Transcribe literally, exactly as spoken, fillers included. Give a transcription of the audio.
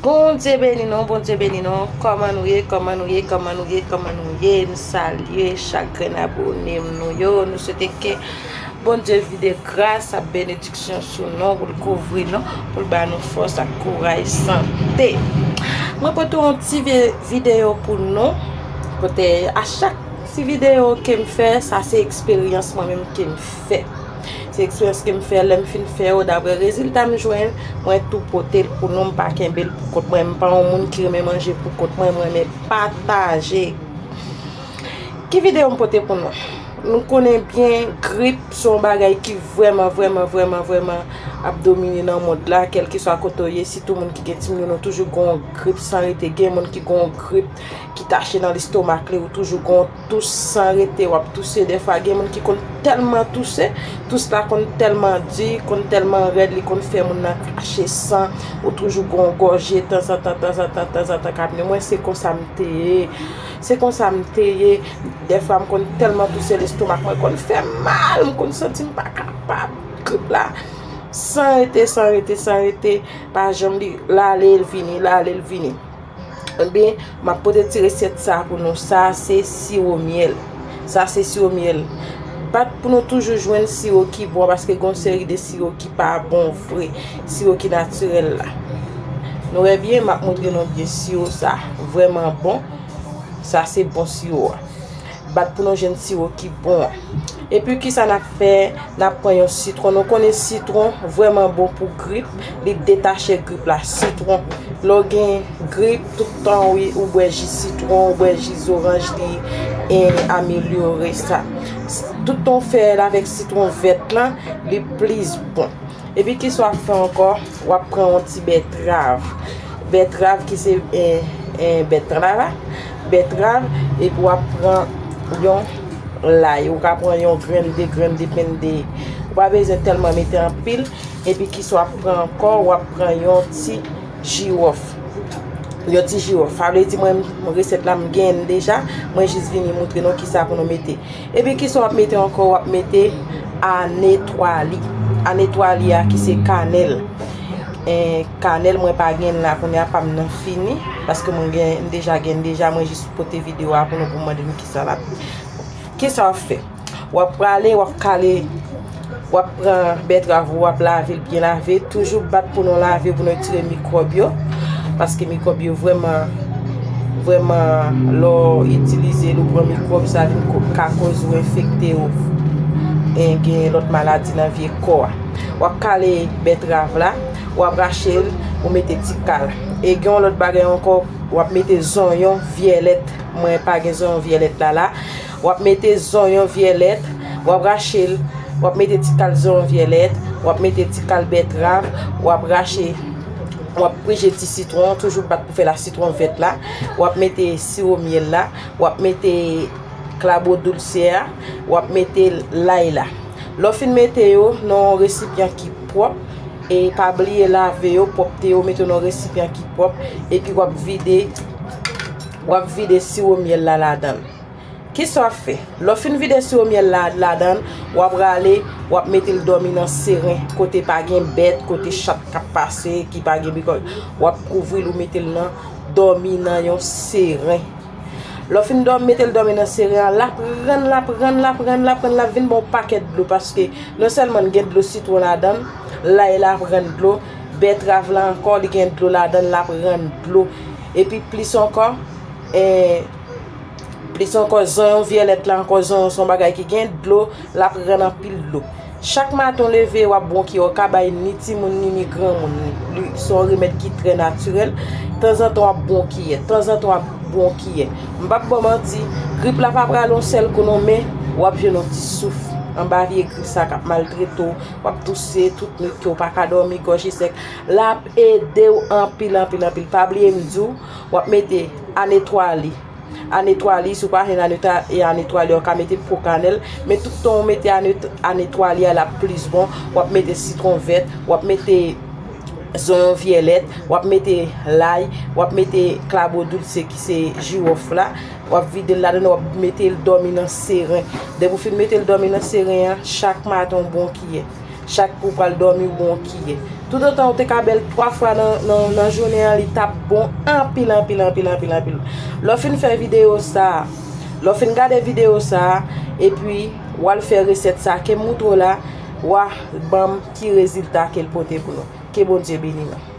Bondye beni nou, Bondye beni nou. Kòman nou ye, kòman nou ye, kòman nou ye, kòman nou ye? Nou salye chak grenn abone m nou yo. Nou swete ke Bondye vide gras ak benediksyon sou nou, pou l kouvri nou, pou l ba nou fòs ak kouraj, sante. Mwen pote yon ti vi- videyo pou nou. Kote a chak ti videyo ke m fè, sa se eksperyans mwen menm ke m fè. Se eksperyans ke m fè, lè m fin fè yo, daprè rezilta m jwenn, mwen tou pote l pou nou, m pa kenbe l pou kont mwen, m pa yon moun ki renmen manje pou kont mwen, m renmen pataje. Ki videyo m pote pou nou? Nou konnen byen, grip se yon bagay ki vrèman, vrèman, vrèman, vrèman ap domine nan mond la, kèlkeswa kote w ye, sitou moun ki gen timoun yo, nou toujou gen yon grip san rete, gen moun ki gen yon grip ki tache nan lestomak li, ou toujou gen yon tous san rete, w ap touse. Dèfwa, gen moun ki konn tèlman touse, tous la konn tèlman di, konn tèlman rèd, li konn fè moun nan krache san, ou toujou gen yon gòje, tanzantan, tanzantan, tanzantan k ap vini. Mwen, se konsa m te ye. Se konsa m te ye. Dèfwa, m konn tèlman touse, lestomak mwen konn fè mal, m konn santi m pa kapab. Grip la, san rete, san rete, san rete, pa janm li, l ale, l vini, l ale, l vini. Ebyen, m ap pote ti resèt sa pou nou. Sa se siwo myèl. Sa se siwo myèl. Bat pou nou toujou jwenn siwo ki bon, paske gen yon seri de siwo ki pa bon vre. Siwo ki natirèl la. Nou wè byen, m ap montre nou byen siwo sa. Vrèman bon. Sa se bon siwo a. Bat pou nou jwenn siwo ki bon an. Epi kisa n ap fè? N ap pran yon sitwon. Nou konnen sitwon vrèman bon pou grip. Li detache grip la. Sitwon. Lè w gen grip, tout tan ou, ou bwè ji sitwon, ou bwè ji zoranj, li e, amelyore sa. Tout tan w fè l avèk sitwon vèt lan, li plis bon. Epi kisa w ap fè ankò? W ap pran yon ti bètrav. Bètrav ki se, e, e, bètrav la. Bètrav, epi w ap pran yon lay. Ou ka pran yon grenn, de grenn, depann de. Ou pa bezwen tèlman mete anpil. Epi kisa w ap pran ankò? W ap pran yon ti jiwòf. Yon ti jiwòf. Sa vle di mwen, resèt la, m genyen l deja. Mwen jis vini montre nou kisa pou nou mete. Epi kisa w ap mete ankò? W ap mete anetwali. Anetwali a ki se kanèl. E, kanèl mwen pa gen la kounye a, pa m nan fini, paske mwen gen, m deja gen deja, mwen jis pote videyo a pou nou pou mande m kisa l ap. Kisa w ap fè? W ap prale, w ap kale, w ap pran bètrav ou, w ap lave l byen lave. Toujou bat pou nou lave, pou nou tire mikwòb yo. Paske mikwòb yo vrèman, vrèman, lè w itilize l, ou pran mikwòb, sa vin ko- ka koz ou enfekte ou, e gen lòt maladi nan vye kò a. W ap kale bètrav la, w ap rache l, ou mete ti kal. E gen yon lòt bagay ankò, w ap mete zonyon vyèlèt. Mwen pa gen zonyon vyèlèt la la. W ap mete zonyon vyèlèt, w ap rache l, w ap mete ti kal zonyon vyèlèt, w ap mete ti kal bètrav, w ap rache, w ap prije ti sitwon, toujou bat pou fè la sitwon vèt la, w ap mete siwo myèl la, w ap mete klabo doulsè a, w ap mete lay la. Lè w fin mete yo nan yon resipyan ki pwòp, e pa bliye lave yo, pwòpte yo, mete yo nan yon resipyan ki pwòp, epi w ap vide, w ap vide siwo myèl la ladan l. Kisa w ap fè? Lè w fin vide siwo myèl la ladan l, w ap rale, w ap mete l dòmi nan seren, kote pa gen bèt, kote chat k ap pase, ki pa gen bikòl. W ap kouvri l, ou mete l nan, dòmi nan yon seren. Lè w fin dòmi, mete l dòmi nan seren an, l ap rann, l ap rann, l ap rann, l ap rann, l ap vin ba w pakèt dlo, paske non sèlman l gen dlo sitwon ladan l, lay la ap rann dlo, bètrav la ankò, li gen dlo ladan l, l ap rann dlo. Epi plis ankò, e, plis ankò, zonyon vyèlèt la ankò, zonyon se yon bagay ki gen dlo, l ap rann anpil dlo. Chak maten w leve, w ap bon kiyè, w ka bay ni timoun ni, ni granmoun. Li se yon remèd ki trè natirèl. Tanzantan w ap bon kiyè, tanzantan w ap bon kiyè. M p ap ba w manti, grip la pa prale yon sèl kou non, men w ap jwenn yon ti souf anba vye grip sa k ap maltrete w, w ap touse tout nwit ke w pa ka dòmi, gòj li sèk. L ap ede w anpil, anpil, anpil. Pa bliye m di w, w ap mete anetwali. Anetwali, si w pa jwenn anetwa- e anetwali, w ka mete po kanèl. Men tout tan w mete anet- anetwali a, l ap plis bon. W ap mete sitwon vèt, w ap mete zonyon vyèlèt, w ap mete lay, w ap mete klabo doulse ki se jiwòf la. W ap vide l ladan l, w ap mete l dòmi nan seren. Depi w fin mete l dòmi nan seren an, chak maten w bon kiyè. Chak pou w pral dòmi, w bon kiyè. Toutotan ou te ka bèl twa fwa nan, nan, nan jounen an, li t ap bon anpil, anpil, anpil, anpil, anpil. Lè w fin fè videyo sa a, lè w fin gade videyo sa a, epi w al fè resèt sa a ke m moutre w la, w a ban m ki rezilta ke l pote pou nou. Ke Bondye beni nou.